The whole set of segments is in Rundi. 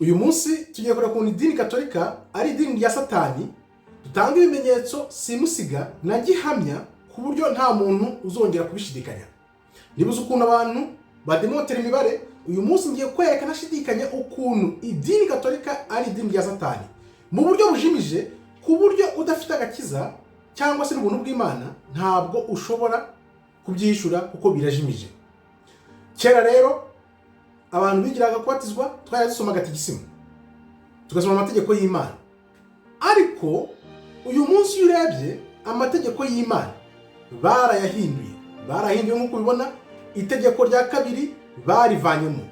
Uyu munsi tugiye kureba ukuntu idini Katolika ari idini rya Satani, dutanga ibimenyetso simusiga na gihamya ku buryo nta muntu uzongera kubishidikanya. Niba uzi ukuntu abantu bademontera imibare, uyu munsi ngiye kwereka ntashidikanya ukuntu idini Katolika ari idini rya Satani mu buryo bujimije, ku buryo udafite agakiza cyangwa se n'ubuntu bw'Imana ntabwo ushobora kubyishyura kuko birajimije. Kera rero abantu bigiraga kubatizwa, twajya dusoma gatigisimu, tugasoma amategeko y'Imana. Ariko uyu munsi iyo urebye, amategeko y'Imana barayahinduye, barahinduye. Nk'uko ubibona, itegeko rya kabiri barivanyemo.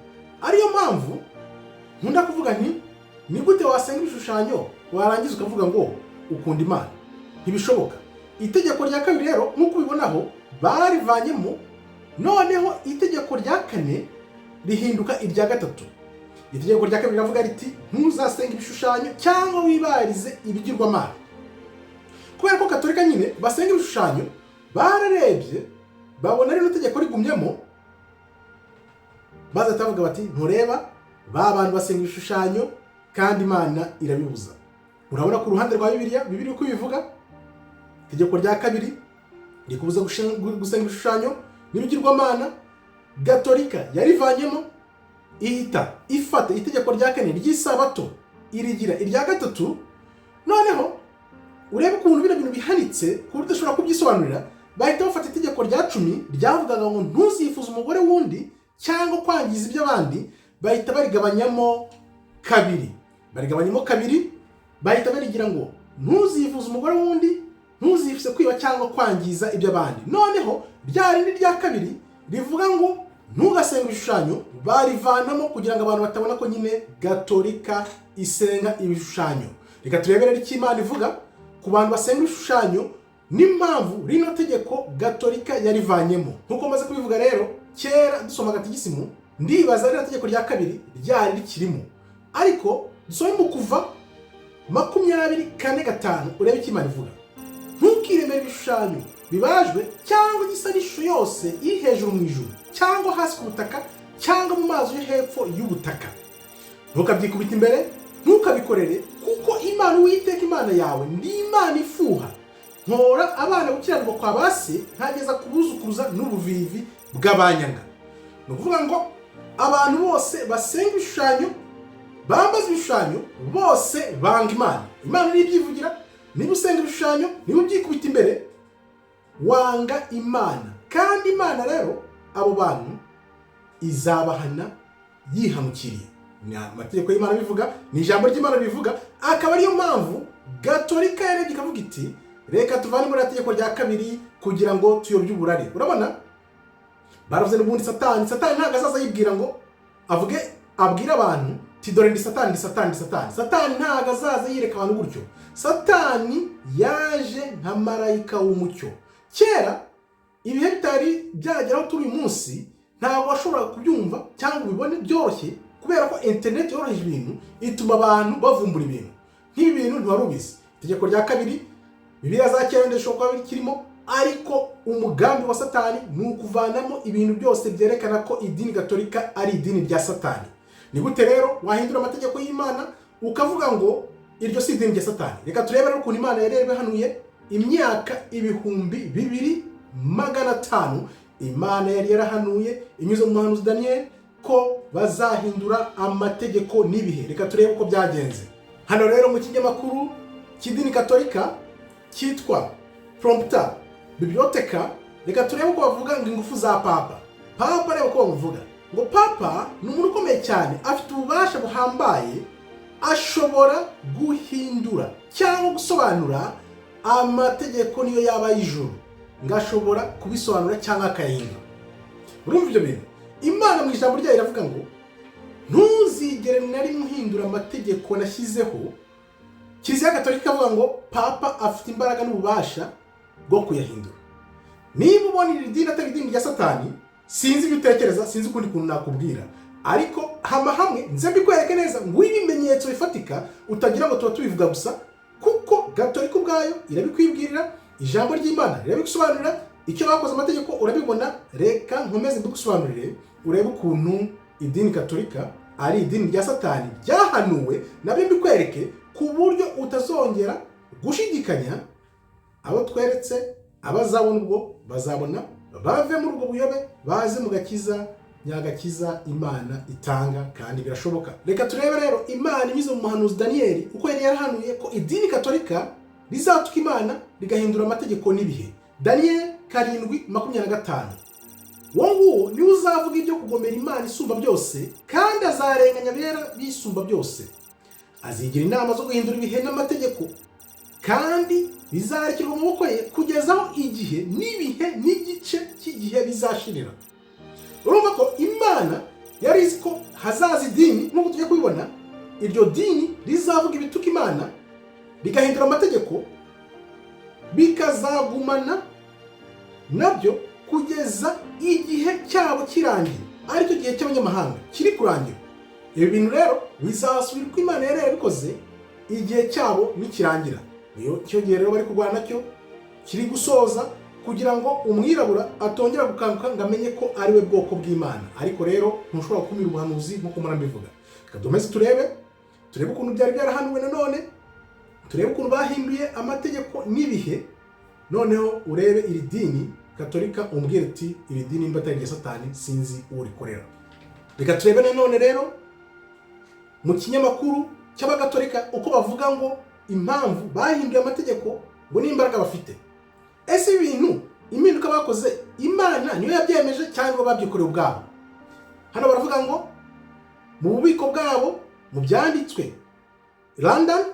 Ariyo mpamvu nkunda kuvuga nti: "Ni gute wasenga ibishushanyo warangiza ukavuga ngo ukunda Imana?" Ntibishoboka. Itegeko rya kabiri rero, nk'uko ubibonaho, barivanyemo. Noneho itegeko rya kane rihinduka irya gatatu. Itegeko rya kabiri riravuga riti: "Ntuzasenge ibishushanyo cyangwa wibarize ibigirwamana." Kubera ko Katolika nyine basenga ibishushanyo, bararebye babona rino tegeko rigumyemo, bazahita bavuga bati: "Ntureba ba bantu basenga ibishushanyo kandi Imana irabibuza?" Urabona ku ruhande rwa Bibiliya, Bibiliya uko ibivuga, itegeko rya kabiri rikubuza gusenga ibishushanyo n'ibigirwamana. Gatolika yarivanyemo, ihita ifata itegeko rya kane ry'Isabato irigira irya gatatu. Noneho urebe ukuntu bino bintu bihanitse ku buryo udashobora kubyisobanurira. Bahita bafata itegeko rya 10 ryavugaga ngo: "Ntuzifuze umugore w'undi cyangwa kwangiza iby'abandi." Bahita barigabanyamo kabiri, barigabanyamo kabiri, bahita barigira ngo: "Ntuzifuze umugore w'undi, ntuzifuze kwiba cyangwa kwangiza iby'abandi." Noneho rya rindi rya kabiri rivuga ngo: "Ntugasenga ibishushanyo," barivanamo kugira ngo abantu batabona ko nyine Gatolika isenga ibishushanyo. Reka turebe rero icyo Imana ivuga ku bantu basenga ibishushanyo n'impamvu rino tegeko Gatolika yarivanyemo. Nk'uko maze kubivuga rero, kera dusoma gatigisimu, ndibaza rino tegeko rya kabiri ryari rikirimo. Ariko dusome mu Kuva 24:5, urebe icyo Imana ivuga: "Ntukiremere ibishushanyo bibajwe cyangwa igisa n'ishusho yose iri hejuru mu ijuru cyangwa hasi ku butaka cyangwa mu mazi yo hepfo y'ubutaka. Ntukabyikubita imbere, ntukabikorere, kuko Imana Uwiteka Imana yawe ndi Imana ifuha, mpora abana gukiranirwa kwa ba se nkageza ku buzukuruza n'ubuvivi bw'abanyanga." Ni ukuvuga ngo abantu bose basenga ibishushanyo, bambaza ibishushanyo, bose banga Imana. Imana nibyivugira: niba usenga ibishushanyo, niba ubyikubita imbere, wanga Imana. Kandi Imana rero abo bantu izabahana yihanukiriye. Ni amategeko y'Imana bivuga, ni ijambo ry'Imana bivuga. Akaba ariyo mpamvu Gatolika yarebye ikavuga iti: "Reka tuvane muri tegeko rya kabiri kugira ngo tuyobye uburari." Urabona baravuze n'ubundi Satani. Satani ntabwo azaza yibwira ngo avuge, abwire abantu ti: "Dore ndi Satani, ndi Satani, ndi Satani." Satani ntabwo azaza yireka abantu gutyo. Satani yaje nka marayika w'umucyo. Kera ibihe bitari byageraho turi uyu munsi, ntabwo washoboraga kubyumva cyangwa ubibone byoroshye, kubera ko interineti yoroheje ibintu, ituma abantu bavumbura ibintu nk'ibi. Bintu ntiwari ubizi, itegeko rya kabiri, Bibiliya za kera wenda zishobora kuba bikirimo. Ariko umugambi wa Satani ni ukuvanamo ibintu byose byerekana ko idini Gatolika ari idini rya Satani. Ni gute rero wahindura amategeko y'Imana ukavuga ngo iryo si idini rya Satani? Reka turebe rero ukuntu Imana yari yarabihanuye imyaka 2500. Imana yari yarahanuye inyuze mu muhanuzi Daniyeli ko bazahindura amategeko n'ibihe. Reka turebe uko byagenze. Hano rero mu kinyamakuru cy'idini Katolika cyitwa Prompta Biblioteca, reka turebe uko bavuga ngo ingufu za papa. Papa, reba uko bamuvuga ngo: "Papa ni umuntu ukomeye cyane, afite ububasha buhambaye, ashobora guhindura cyangwa gusobanura amategeko niyo yaba ay'ijuru, ngo ashobora kubisobanura cyangwa akayahindura." Urumva ibyo bintu? Imana mu ijambo ryayo iravuga ngo: "Ntuzigere na rimwe uhindura amategeko nashyizeho." Kiliziya Gatolika ikavuga ngo papa afite imbaraga n'ububasha bwo kuyahindura. Niba ubona iri dini atari idini rya Satani, sinzi ibyo utekereza, sinzi ukundi kuntu nakubwira. Ariko hama hamwe nze mbikwereke neza ngo ibimenyetso bifatika, utagira ngo tuba tubivuga gusa, kuko Gatolika ubwayo irabikwibwirira, ijambo ry'Imana rirabigusobanurira, icyo bakoze amategeko urabibona. Reka nkomeze mbigusobanurire, urebe ukuntu idini Gatolika ari idini rya Satani ryahanuwe, nabyo mbikwereke ku buryo utazongera gushidikanya. Abo tweretse abazabona, ubwo bazabona bave muri ubwo buyobe, baze mu gakiza nyagakiza Imana itanga, kandi birashoboka. Reka turebe rero Imana inyuze mu muhanuzi Daniyeli uko yari yarahanuye ko idini Katolika rizatuka Imana, rigahindura amategeko n'ibihe. Daniyeli 7:25: "Uwo nguwo niwe uzavuga ibyo kugomera Imana Isumba Byose, kandi azarenganya abera b'Isumba Byose. Azigira inama zo guhindura ibihe n'amategeko, kandi bizarekerwa mu maboko ye kugeza aho igihe n'ibihe n'igice cy'igihe bizashirira." Urumva ko Imana yari izi ko hazaza idini, nk'uko tujya kubibona, iryo dini rizavuga ibituka Imana, rigahindura amategeko, bikazagumana nabyo kugeza igihe cyabo kirangiye, aricyo gihe cy'abanyamahanga kiri kurangira. Ibi bintu rero bizasubira uko Imana yari yarabikoze igihe cyabo nikirangira. Niyo cyo gihe rero bari kurwana nacyo kiri gusoza, kugira ngo umwirabura atongera gukanguka ngo amenye ko ari we bwoko bw'Imana. Ariko rero ntushobora gukumira ubuhanuzi nk'uko murabivuga. Reka dukomeze turebe ukuntu byari byarahanuwe, nanone turebe ukuntu bahinduye amategeko n'ibihe. Noneho urebe iri dini Katolika, umbwire uti: "Iri dini nimba atari irya Satani, sinzi uwo rikorera." Reka turebe nanone rero mu kinyamakuru cy'Abagatolika uko bavuga ngo impamvu bahinduye amategeko ngo n'imbaraga bafite. Ese ibi bintu, impinduka bakoze, Imana niyo yabyemeje cyangwa babyikoreye ubwabo? Hano baravuga ngo mu bubiko bwabo, mu byanditswe London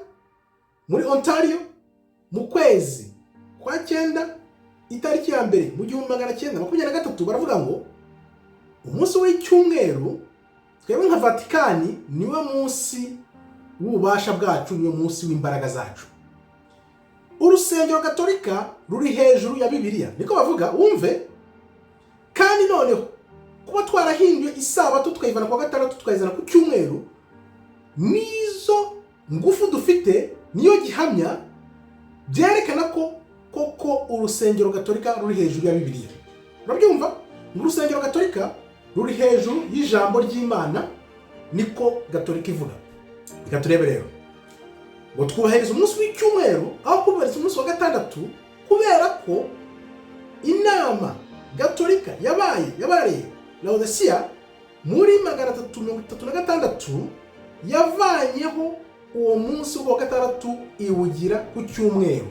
muri Ontario mu kwezi kwa 9, itariki ya 1 mu 1923, baravuga ngo umunsi w'icyumweru twebwe nka Vatikani niwe munsi w'ububasha bwacu, niwe munsi w'imbaraga zacu. Urusengero Gatolika ruri hejuru ya Bibiliya, niko bavuga, wumve. Kandi noneho kuba twarahinduye isabato, tukayivana ku wa gatandatu tukayizana ku cyumweru, nizo ngufu dufite, niyo gihamya byerekana ko koko urusengero Gatolika ruri hejuru ya Bibiliya. Urabyumva ngo urusengero Gatolika ruri hejuru y'ijambo ry'Imana, niko Gatolika ivuga. Reka turebe rero ngo twubahiriza umunsi w'icyumweru aho kubahiriza umunsi wa gatandatu kubera ko inama Gatolika yabaye Laodicea muri 336 yavanyeho uwo munsi wa gatandatu iwugira ku cyumweru,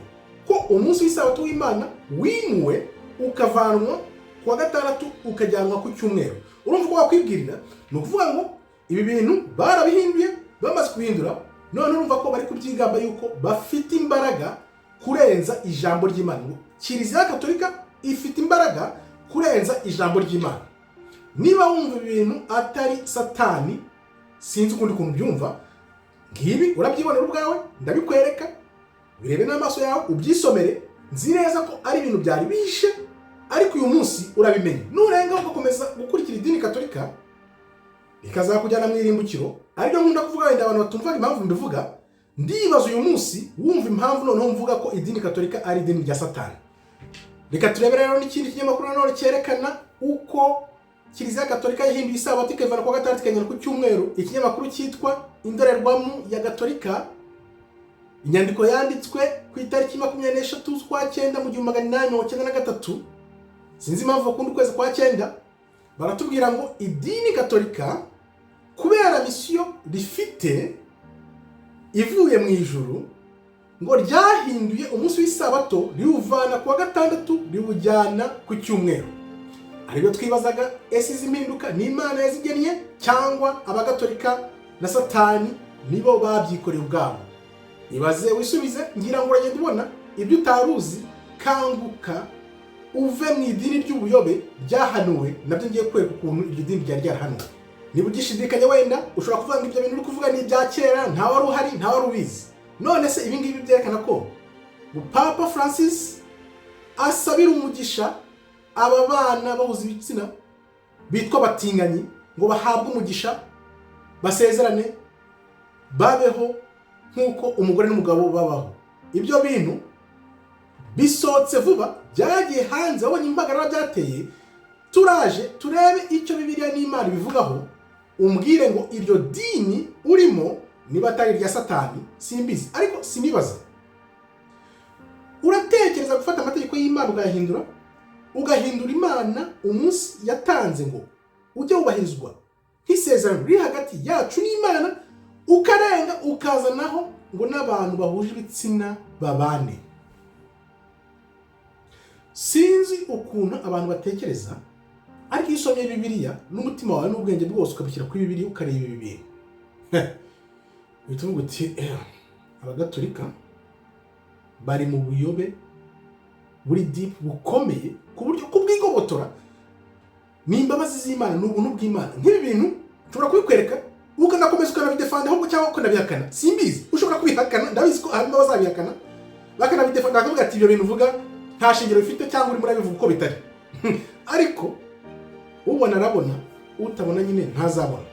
ko umunsi w'isabato w'Imana wimuwe ukavanwa ku wa gatandatu ukajyanwa ku cyumweru. Urumva ko wakwibwirira, ni ukuvuga ngo ibi bintu barabihinduye. Bamaze kubihindura, none urumva ko bari kubyigamba yuko bafite imbaraga kurenza ijambo ry'Imana, ngo Kiliziya Gatolika ifite imbaraga kurenza ijambo ry'Imana. Niba wumva ibintu atari Satani, sinzi ukundi kuntu byumva. Ngibi urabyibonera ubwawe, ndabikwereka, birebe n'amaso yawe, ubyisomere. Nzi neza ko ari ibintu byari bihishe, ariko uyu munsi urabimenye. Nurenga ugakomeza gukurikira idini Katolika, rikazakujyana mu irimbukiro, aribyo nkunda kuvuga. Wenda abantu batumva impamvu mbivuga. Ndibaza uyu munsi wumva impamvu noneho mvuga ko idini Katolika ari idini rya Satani. Reka turebe rero n'ikindi kinyamakuru nanone cyerekana uko Kiliziya Gatolika yahinduye isabato, ikayivana ku wa gatandatu ikajyana ku cyumweru. Ikinyamakuru cyitwa Indorerwamo ya Gatolika, inyandiko yanditswe ku itariki 23 z'ukwa 9 mu 1893. Sinzi impamvu bakunda ukwezi kwa 9. Baratubwira ngo idini Gatolika, kubera misiyo rifite ivuye mu ijuru, ngo ryahinduye umunsi w'isabato, riwuvana ku wa gatandatu riwujyana ku cyumweru. Aribyo twibazaga: ese izi mpinduka ni Imana yazigennye, cyangwa Abagatolika na Satani nibo babyikoreye ubwabo? Ibaze wisubize. Ngira ngo uragenda ubona ibyo utari uzi. Kanguka uve mu idini ry'ubuyobe ryahanuwe. Nabyo ngiye kwereka ukuntu iryo dini ryari ryarahanuwe. Niba ugishidikanya, wenda ushobora kuvuga ngo ibyo bintu uri kuvuga ni ibya kera, nta wari uhari, nta wari ubizi. None se ibi ngibi byerekana ko Papa Francis asabira umugisha aba bana bahuza ibitsina bitwa abatinganyi, ngo bahabwe umugisha, basezerane, babeho nk'uko umugore n'umugabo babaho? Ibyo bintu bisohotse vuba, byagiye hanze, babonye impagarara byateye. Turaje turebe icyo Bibiliya n'Imana ibivugaho. Umbwire ngo iryo dini urimo niba atari irya Satani, simbizi, ariko sinibaza. Uratekereza gufata amategeko y'Imana ukayahindura, ugahindura Imana umunsi yatanze ngo ujye wubahirizwa nk'isezerano riri hagati yacu n'Imana, ukarenga ukazanaho ngo n'abantu bahuje ibitsina babane. Sinzi ukuntu abantu batekereza, ariko iyo usomye Bibiliya n'umutima wawe n'ubwenge bwose, ukabishyira kuri Bibiliya, ukareba ibi bintu, uhita uvuga uti: "Abagatolika bari mu buyobe buri deep, bukomeye, ku buryo kubwigobotora ni imbabazi z'Imana, ni ubuntu bw'Imana." Nk'ibi bintu nshobora kubikwereka ukanakomeza ukanabidefanda ahubwo, cyangwa ukanabihakana, simbizi. Ushobora kubihakana, ndabizi ko harimo abazabihakana bakanabidefanda, bakavuga ati: "Ibyo bintu uvuga nta shingiro bifite, cyangwa urimo urabivuga uko bitari." Ariko ubona arabona, utabona nyine ntazabona.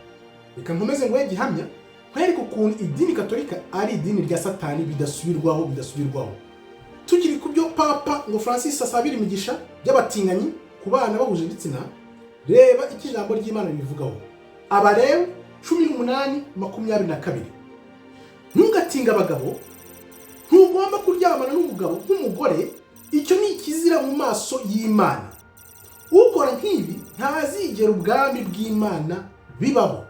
Reka nkomeze nguhe gihamya, nkwereke ukuntu idini Katolika ari idini rya Satani bidasubirwaho, bidasubirwaho. Tukiri ku byo Papa ngo Francis asabira imigisha by'abatinganyi ku bana bahuje ibitsina, reba icyo ijambo ry'Imana ribivugaho. Abalewi 18:22: "Ntugatinge abagabo, ntugomba kuryamana n'umugabo nk'umugore. Icyo ni ikizira mu maso y'Imana. Ukora nk'ibi ntazigera ubwami bw'Imana bibaho."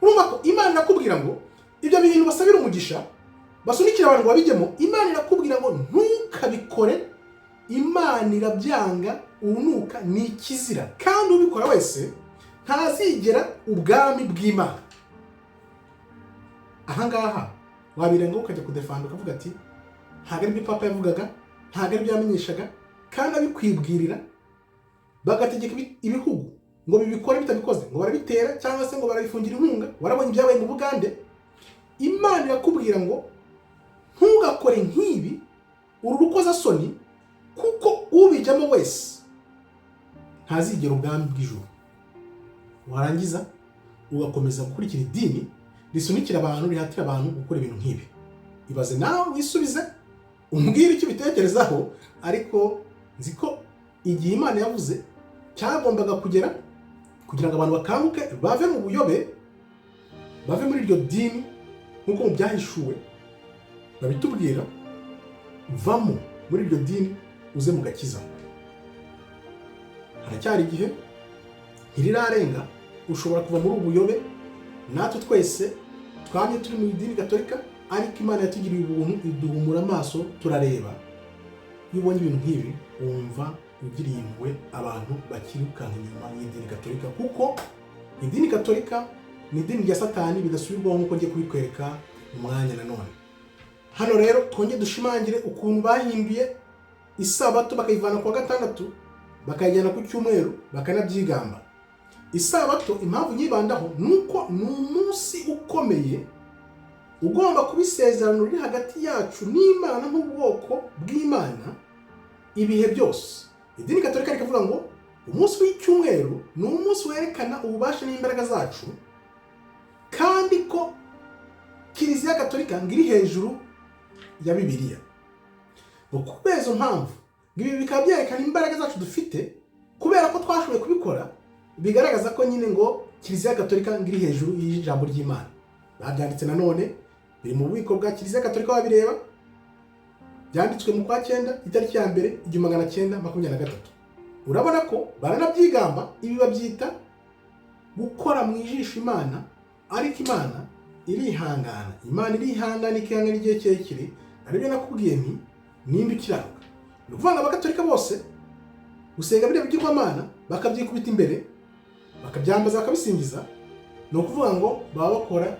Urumva ko Imana irakubwira ngo ibyo bintu basabira umugisha, basunikira abantu ngo babijyemo, Imana irakubwira ngo ntukabikore. Imana irabyanga urunuka, ni ikizira, kandi ubikora wese ntazigera ubwami bw'Imana. Ahangaha wabirengaho ukajya kudefanda, ukavuga ati: "Ntabwo aribyo Papa yavugaga, ntabwo aribyo yamenyeshaga," kandi abikwibwirira. Bagategeka ibihugu ngo bibikore, bitabikoze ngo barabitera cyangwa se ngo barabifungira inkunga. Warabonye ibyabaye mu Bugande. Imana irakubwira ngo ntugakore nk'ibi, uru rukozasoni, kuko ubijyamo wese ntazigera ubwami bw'ijuru. Warangiza ugakomeza gukurikira idini risunikira abantu, rihatira abantu gukora ibintu nk'ibi. Ibaze nawe, wisubize, umbwire icyo ubitekerezaho. Ariko nzi ko igihe Imana yavuze cyagombaga kugera kugira ngo abantu bakanguke, bave mu buyobe, bave muri iryo dini, nk'uko mu Byahishuwe babitubwira: "Vamo muri iryo dini, uze mu gakiza." Haracyari igihe, ntirirarenga. Ushobora kuva muri ubu buyobe. Natwe twese twamye turi mu idini Gatolika, ariko Imana yatugiriye ubuntu, iduhumura amaso, turareba. Iyo ubonye ibintu nk'ibi, wumva ugiriye impuhwe abantu bakirukanka inyuma y'idini Gatolika, kuko idini Gatolika ni idini rya Satani bidasubirwaho, nk'uko ngiye kubikwereka mu mwanya nanone. Hano rero twongere dushimangire ukuntu bahinduye Isabato, bakayivana ku wa gatandatu bakayijyana ku cyumweru, bakanabyigamba. Isabato, impamvu nyibandaho ni uko ni umunsi ukomeye ugomba kuba isezerano riri hagati yacu n'Imana nk'ubwoko bw'Imana ibihe byose. Idini Gatolika rikavuga ngo umunsi w'icyumweru ni umunsi werekana ububasha n'imbaraga zacu, kandi ko Kiliziya Gatolika ngo iri hejuru ya Bibiliya. Ngo kubera izo mpamvu, ngo ibi bikaba byerekana imbaraga zacu dufite kubera ko twashoboye kubikora, bigaragaza ko nyine ngo Kiliziya Gatolika ngo iri hejuru y'ijambo ry'Imana. Babyanditse nanone, biri mu bubiko bwa Kiliziya Gatolika, wabireba. Byanditswe mu kwa cyenda, itariki ya mbere, 1923. Urabona ko baranabyigamba. Ibi babyita gukora mu ijisho Imana, ariko Imana irihangana. Imana irihangana, ikihangana igihe kirekire. Aribyo nakubwiye nti: "Ninde ukiranuka?" Ni ukuvuga ngo Abagatolika bose gusenga biriya bigirwamana, bakabyikubita imbere, bakabyambaza, bakabisingiza, ni ukuvuga ngo baba bakora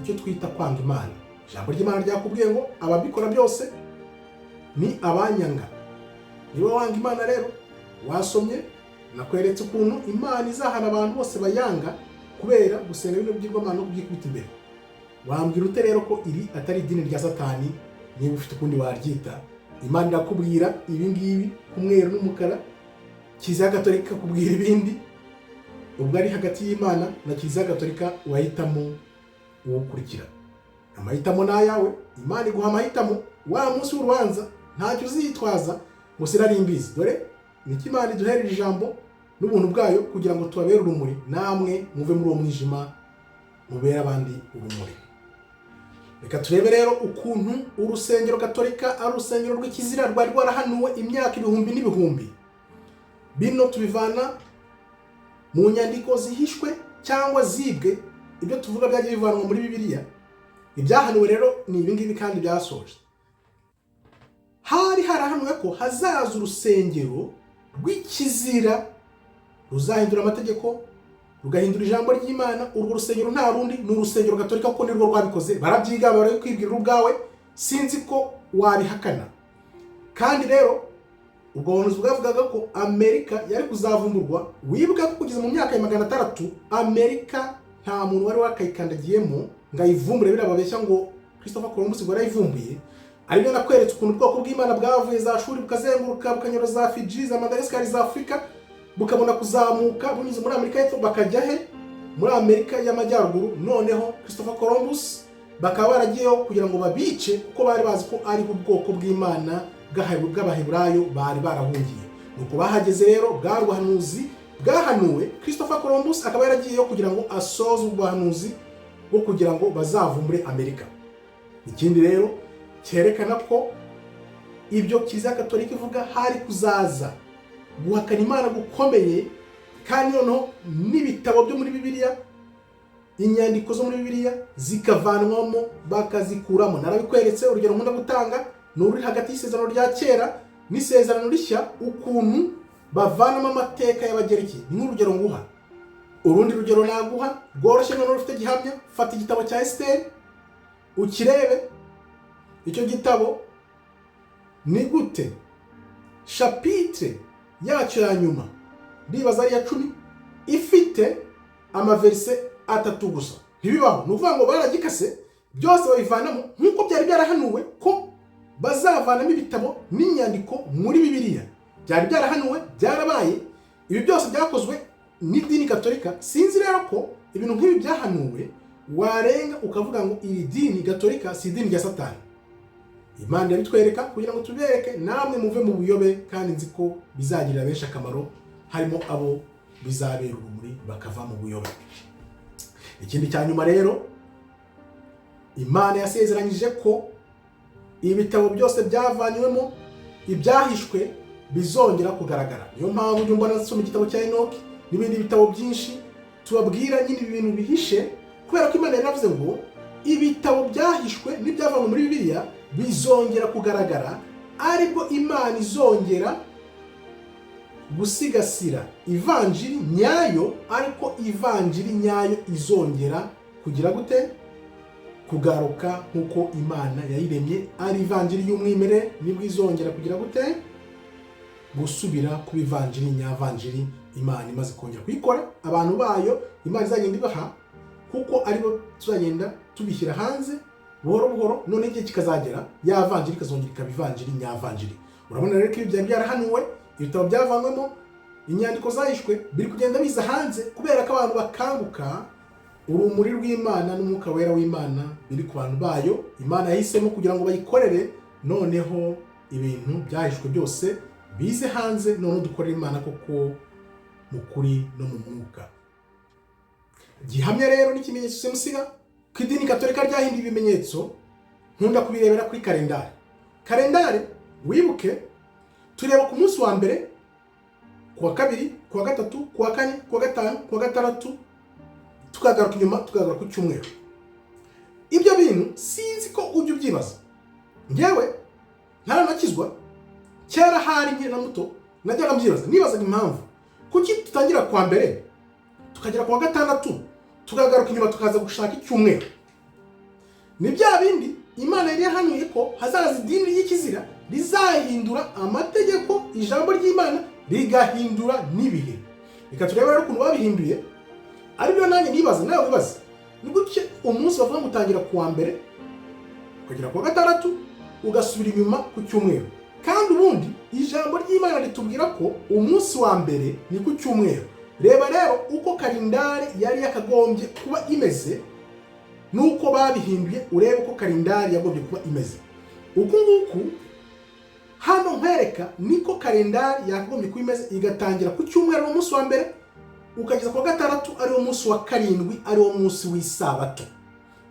icyo twita kwanga Imana. Ijambo ry'Imana ryakubwiye ngo ababikora byose ni abanyanga. Niba wanga Imana rero, wasomye, nakweretse ukuntu Imana izahana abantu bose bayanga kubera gusenga bino bigirwamana no kubyikubita imbere. Wambwira ute rero ko iri atari idini rya Satani? Niba ufite ukundi waryita, Imana irakubwira ibi ngibi ku mweru n'umukara, Kiliziya Gatolika ikakubwira ibindi. Ubwo ari hagati y'Imana na Kiliziya Gatolika, wahitamo uwukurikira. Amahitamo ni ayawe. Imana iguha amahitamo. Wa munsi w'urubanza ntacyo uzitwaza ngo sinari mbizi. Dore niko Imana iduherera ijambo n'ubuntu bwayo kugira ngo tubabere urumuri, namwe muve muri uwo mwijima mubere abandi urumuri. Reka turebe rero ukuntu urusengero gatolika ari urusengero rw'ikizira rwari rwarahanuwe imyaka ibihumbi n'ibihumbi. Bino tubivana mu nyandiko zihishwe cyangwa zibwe. Ibyo tuvuga byagiye bivanwa muri Bibiliya. Ibyahanuwe rero ni ibingibi kandi byasoje. Hari harahanuwe ko hazaza urusengero rw'ikizira ruzahindura amategeko, rugahindura ijambo ry'Imana. Urwo rusengero nta rundi, ni urusengero gatolika, kuko nirwo rwabikoze. Barabyiga, barabikwibwirira ubwawe, sinzi ko wabihakana. Kandi rero ubwo buhanuzi bwavugaga ko Amerika yari kuzavumburwa. Wibuka ko kugeza mu myaka ya 600 Amerika nta muntu wari wakayikandagiyemo ngo ayivumbure. Biriya babeshya ngo Christopher Columbus ngo yarayivumbuye, aribyo nakweretse ukuntu ubwoko bw'Imana bwavuye za Shuri, bukazenguruka, bukanyura za Fiji, za Madagascar, za Afurika, bukabona kuzamuka bunyuze muri Amerika y'Epfo, bakajya he? Muri Amerika y'Amajyaruguru. Noneho Christopher Columbus bakaba baragiyeho kugira ngo babice, kuko bari bazi ko ariho ubwoko bw'Imana bw'Abaheburayo bari barahungiye. Nuko bahageze rero, bwari ubuhanuzi bwahanuwe. Christopher Columbus akaba yaragiyeyo kugira ngo asoze ubuhanuzi bwo kugira ngo bazavumbure Amerika. Ikindi rero cyerekana ko ibyo Kiliziya Katolika ivuga, hari kuzaza guhakana Imana gukomeye, kandi noneho n'ibitabo byo muri Bibiliya, inyandiko zo muri Bibiliya zikavanwamo, bakazikuramo. Narabikweretse. Urugero nkunda gutanga ni ururi hagati y'Isezerano rya Kera n'Isezerano Rishya, ukuntu bavanamo amateka y'Abagereki. Ni nk'urugero nguha. Urundi rugero naguha rworoshye noneho rufite gihamya: fata igitabo cya Esiteri ukirebe. Icyo gitabo ni gute chapitre yacyo ya nyuma, ndibaza ari iya 10, ifite amaverise 3 gusa? Ntibibaho. Ni ukuvuga ngo baragikase byose babivanamo, nk'uko byari byarahanuwe ko bazavanamo ibitabo n'inyandiko muri Bibiliya. Byari byarahanuwe, byarabaye. Ibi byose byakozwe n'idini gatolika. Sinzi rero ko ibintu nk'ibi byahanuwe warenga ukavuga ngo iri dini gatolika si idini rya Satani. Imana irabitwereka kugira ngo tubereke, namwe muve mu buyobe, kandi nzi ko bizagirira benshi akamaro, harimo abo bizabera urumuri bakava mu buyobe. Ikindi cya nyuma rero, Imana yasezeranyije ko ibitabo byose byavanywemo, ibyahishwe, bizongera kugaragara. Niyo mpamvu ujya mbona nsoma igitabo cya Enoki n'ibindi bitabo byinshi, tubabwira nyine ibintu bihishe, kubera ko Imana yaravuze ngo ibitabo byahishwe n'ibyavanywe muri Bibiliya bizongera kugaragara, aribwo Imana izongera gusigasira ivanjiri nyayo. Ariko ivanjiri nyayo izongera kugira gute? Kugaruka nk'uko Imana yayiremye, ari ivanjiri y'umwimerere. Nibwo izongera kugira gute? Gusubira kuba ivanjiri nyavanjiri. Imana imaze kongera kuyikora, abantu bayo Imana izagenda ibaha, kuko aribo tuzagenda tubishyira hanze buhoro buhoro. None igihe kikazagera ya vanjiri ikazongera ikaba ivanjiri nyavanjiri. Urabona rero ko ibi byari byarahanuwe, ibitabo byavanywemo, inyandiko zahishwe, biri kugenda biza hanze kubera ko abantu bakanguka. Urumuri rw'Imana n'Umwuka Wera w'Imana biri ku bantu bayo Imana yahisemo kugira ngo bayikorere. Noneho ibintu byahishwe byose bize hanze, noneho dukorere Imana koko mu kuri no mu mwuka. Gihamya rero n'ikimenyetso simusiga ko idini gatolika ryahinduye ibimenyetso, nkunda kubirebera kuri kalendari. Kalendari, wibuke, tureba ku munsi wa mbere, ku wa kabiri, ku wa gatatu, ku wa kane, ku wa gatanu, ku wa gatandatu, tukagaruka inyuma, tukagaruka ku cyumweru. Ibyo bintu sinzi ko ujya ubyibaza. Ngewe ntaranakizwa kera, hari nkiri na muto, najyaga mbyibaza. Nibazaga impamvu kuki tutangira kuwa mbere tukagera ku wa gatandatu, tukagaruka inyuma, tukaza gushaka icyumweru. Ni bya bindi Imana yari yahanuye ko hazaza idini ry'ikizira rizahindura amategeko, ijambo ry'Imana, rigahindura n'ibihe. Reka turebe rero ukuntu babihinduye, aribyo nanjye nibaza, nawe wibaza. Ni gutya: umunsi bavuga ngo utangira ku wa mbere ukagera ku wa gatandatu, ugasubira inyuma ku cyumweru, kandi ubundi ijambo ry'Imana ritubwira ko umunsi wa mbere ni ku cyumweru. Reba rero uko kalendari yari yakagombye kuba imeze nuko babihinduye. Urebe uko kalendari yagombye kuba imeze uku nguku. Hano nkwereka niko kalendari yakagombye kuba imeze, igatangira ku cyumweru, umunsi wa mbere, ukageza ku wa gatandatu, ariwo munsi wa karindwi, ariwo munsi w'isabato.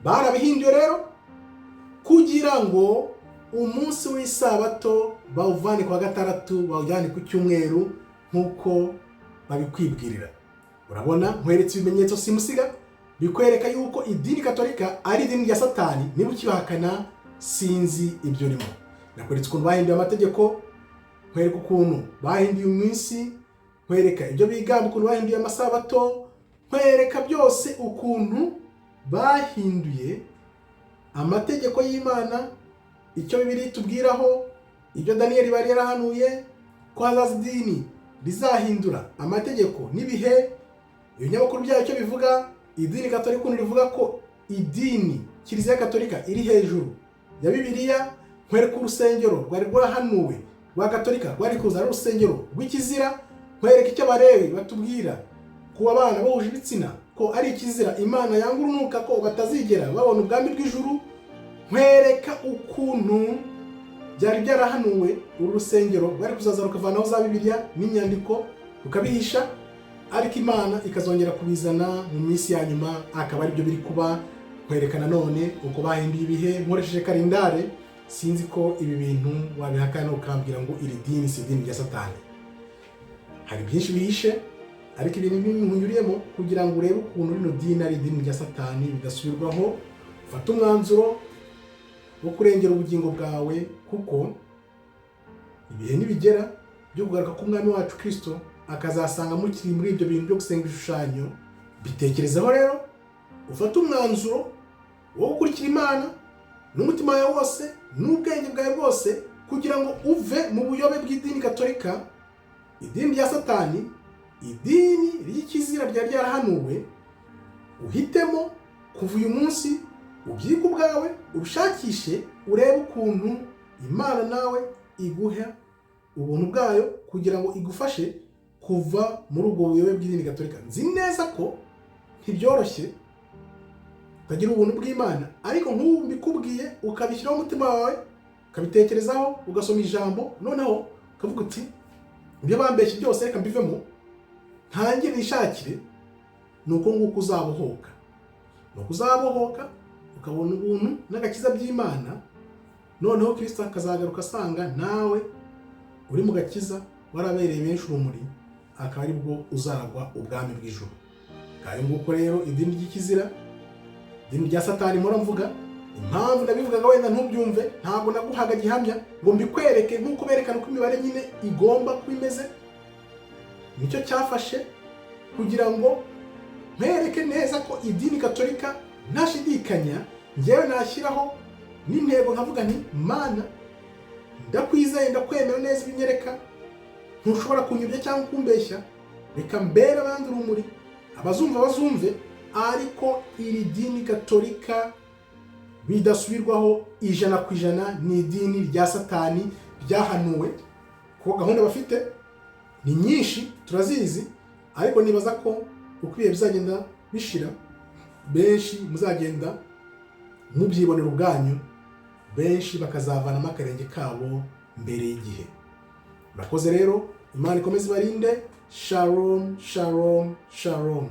Barabihinduye rero kugira ngo umunsi w'isabato bawuvane ku wa gatandatu, bawujyane ku cyumweru nk'uko babikwibwirira. Urabona, nkweretse ibimenyetso simusiga bikwereka yuko idini Katolika ari idini rya Satani. Niba ukibahakana, sinzi ibyo urimo. Nakweretse ukuntu bahinduye amategeko, nkwereka ukuntu bahinduye iminsi, nkwereka ibyo bigamba, ukuntu bahinduye amasabato, nkwereka byose ukuntu bahinduye amategeko y'Imana, icyo Bibiliya itubwiraho, ibyo Daniyeli bari yarahanuye ko hazaza idini rizahindura amategeko n'ibihe, ibinyamakuru byayo icyo bivuga, idini Katolika ukuntu rivuga ko idini Kiliziya Katolika iri hejuru ya Bibiliya, nkwereka urusengero rwari rwarahanuwe rwa Katolika rwari kuza ari urusengero rw'ikizira, nkwereka icyo Abarewi batubwira ku bana bahuje ibitsina, ko ari ikizira Imana yanga urunuka, ko batazigera babona ubwami bw'ijuru, nkwereka ukuntu byari byarahanuwe uru rusengero rwari kuzaza rukavanaho za Bibiliya n'inyandiko rukabihisha, ariko Imana ikazongera kubizana mu minsi ya nyuma, akaba aribyo biri kuba. Nkwereka nanone uko bahinduye ibihe nkoresheje kalendare. Sinzi ko ibi bintu wabihakana ukambwira ngo iri dini si idini rya Satani. Hari byinshi bihishe, ariko ibintu bimwe nkunyuriyemo kugira ngo urebe ukuntu rino dini ari idini rya Satani bidasubirwaho, ufate umwanzuro wo kurengera ubugingo bwawe, kuko ibihe nibigera byo kugaruka k'Umwami wacu Kirisito, akazasanga mukiri muri ibyo bintu byo gusenga ibishushanyo. Bitekerezeho rero, ufate umwanzuro wo gukurikira Imana n'umutima wawe wose n'ubwenge bwawe bwose, kugira ngo uve mu buyobe bw'idini Katolika, idini rya Satani, idini ry'ikizira ryari ryarahanuwe. Uhitemo kuva uyu munsi, ubyige ubwawe, ubishakishe, urebe ukuntu Imana nawe iguha ubuntu bwayo kugira ngo igufashe kuva muri ubwo buyobe bw'idini Gatolika. Nzi neza ko ntibyoroshye utagira ubuntu bw'Imana, ariko nk'ubu mbikubwiye, ukabishyiraho umutima wawe, ukabitekerezaho, ugasoma ijambo, noneho ukavuga uti: "Ibyo bambeshye byose reka mbivemo, ntangire nishakire." Ni uko nguko uzabohoka, ni uko uzabohoka ukabona ubuntu n'agakiza by'Imana. Noneho Kirisito akazagaruka asanga nawe uri mu gakiza, warabereye benshi urumuri, akaba aribwo uzaragwa ubwami bw'ijuru. Ngayo nguko rero, idini ry'ikizira, idini rya Satani mpora mvuga. Impamvu nabivugaga wenda ntubyumve, ntabwo naguhaga gihamya ngo mbikwereke nk'uko berekana uko imibare nyine igomba kuba imeze. Nicyo cyafashe kugira ngo nkwereke neza ko idini Katolika ntashidikanya. Ngewe nashyiraho n'intego nkavuga nti: "Mana, ndakwizeye, ndakwemera neza, ibinyereka ntushobora kunyobya cyangwa kumbeshya. Reka mbere abandi urumuri, abazumva bazumve." Ariko iri dini Katolika bidasubirwaho 100% ni idini rya Satani ryahanuwe, kuko gahunda bafite ni nyinshi turazizi. Ariko nibaza ko uko ibihe bizagenda bishira, benshi muzagenda mubyibonera ubwanyu, benshi bakazavanamo akarenge kabo mbere y'igihe. Murakoze rero, Imana ikomeze ibarinde. Shalom, shalom, shalom.